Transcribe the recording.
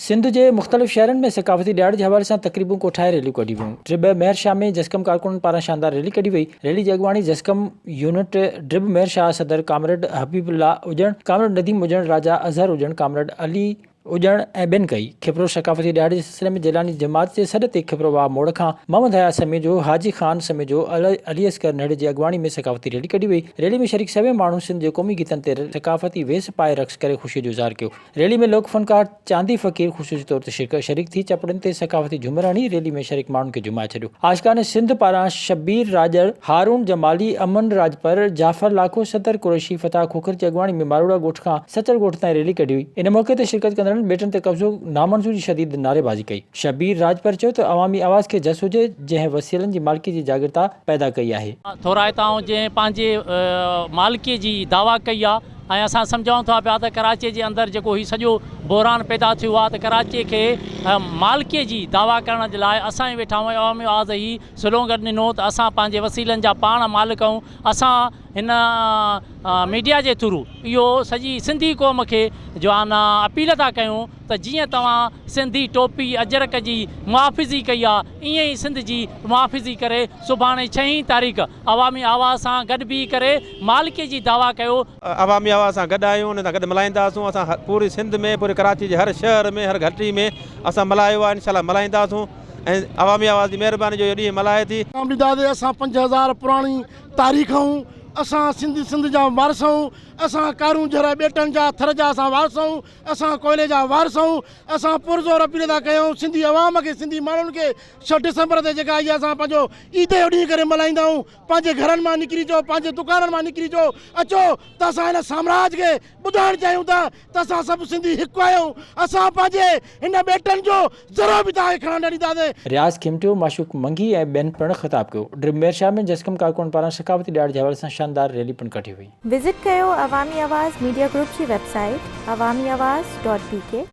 سنڌ جي مختلف شهرن ۾ ثقافتي ڏهاڙي جي حوالي سان تقريبون ڪوٺائي ريليون ڪڍيون ويون. ڊرٻ ميهر شاهه ۾ جسقم ڪارڪنن پاران شاندار ريلي ڪڍي وئي. ريلي جي اڳواڻي جسقم يونٽ ڊرٻ ميهر شاهه صدر ڪامريڊ حبيب الله اڄڻ، ڪامريڊ نديم اڄڻ، راجا اظهر اڄڻ، ڪامريڊ علي اڄڻ ۽ ٻين ڪئي. کپرو ثقافتي ڏهاڙي جي سلسلي ۾ جيلاني جماعت جي سڏ تي کپرو واهه موڙ کان محمد حيات سميجو، حاجي خان سميجو، علي اصغر نهڙي جي اڳواڻي ۾ ثقافتي ريلي ڪڍي وئي. ريلي ۾ شريڪ سوين ماڻهن سنڌ جي قومي گيتن تي ثقافتي ويس پائي رقص ڪري خوشي جو اظهار ڪيو. ريلي ۾ لوڪ فنڪار چاندي فقير خصوصي طور تي شريڪ ٿي چپڙين تي ثقافتي جهومر هڻي ريلي ۾ شريڪ ماڻهن کي جهومائي ڇڏيو. عاشقان سنڌ پاران شبير راڄڙ، هارون جمالي، امن راڄپر، جعفر لاکو، صدر قريشي، فتاح کوکر جي اڳواڻي ۾ ماروئڙا ڳوٺ کان سچل ڳوٺ تائين ريلي ڪڍي وئي. ان موقعي تي شرڪت ڪندڙن ٻيٽن تي قبضو نامنظور جي شديد نعريبازي ڪئي. شبير راڄپر چيو ته عوامي آواز کي جس هجي جنهن وسيلن جي مالڪي جي جاڳرتا پيدا ڪئي آهي. ٿورائتا آهيون جنهن پنهنجي مالڪي جي دعويٰ ڪئي آهي ۽ اسان سمجهون ٿا پيا ته ڪراچي جي اندر جيڪو هي سڄو بحران پيدا ٿيو آهي ته ڪراچي کي مالڪي جي دعويٰ ڪرڻ جي لاء اسان ئي ويٺا آهيون ۽ عوامي آواز هي سلوگن ڏنو ته اسان پنهنجي وسيلن جا پاڻ مالڪ آهيون اسان هن ميڊيا جي ٿرو اهو سڄي سنڌي قوم کي جو آ نه اپيل ٿا ڪيون ته جيئن توهان سنڌي ٽوپي اجرڪ جي محافظي ڪئي آ ائين ئي سنڌ جي محافظي ڪري سڀاڻي ڇهين تاريخ عوامي آواز سان گڏ بيهي ڪري مالڪي جي دعويٰ ڪيو. عوامي آواز سان گڏ آهيون انهن سان گڏ ملهائينداسون اسان پوري سنڌ ۾ پوري ڪراچي جي هر شهر ۾ هر گهٽي ۾ اسان ملهايو آ انشاء الله ملهائينداسون ۽ عوامي آواز جي مهرباني جو اهو ڏينهن ملهائي ٿي. ڏينداسين اسان 5000 پراڻي تاريخ آهيون اسان سنڌي سنڌ جا وارث آهيون اسان ڪارونجهر ٻيٽن جا ٿر جا اسان وارث آهيون اسان ڪوئلي جا وارث آهيون اسان پرزور اپيل ٿا ڪيون سنڌي عوام کي سنڌي ماڻهن کي ڇهه ڊسمبر تي جيڪا اها اسان پنهنجو عيد جو ڏينهن ڪري ملهائيندا آهيون پنهنجي گهرن مان نڪري اچو پنهنجي دڪانن مان نڪري اچو اچو ته اسان هن سامراج کي ٻڌائڻ چاهيون ٿا ته اسان سڀ سنڌي هڪ آهيون، اسان پنهنجي هن ٻيٽن جو ذرو به توهان کي کڻڻ نه ڏينداسين. رياض کيمٽيو، معشوق منگي ۽ ٻين پڻ خطاب ڪيو. ڊريب ميرشاهه ۾ جسقم ڪارڪنن پاران ثقافتي ڏهاڙي جي حوالي سان شاندار ريلي پڻ ڪڍي وئي. وزٽ ڪيو عوامي آواز ميڊيا گروپ جي website Awami Awaz dot B K.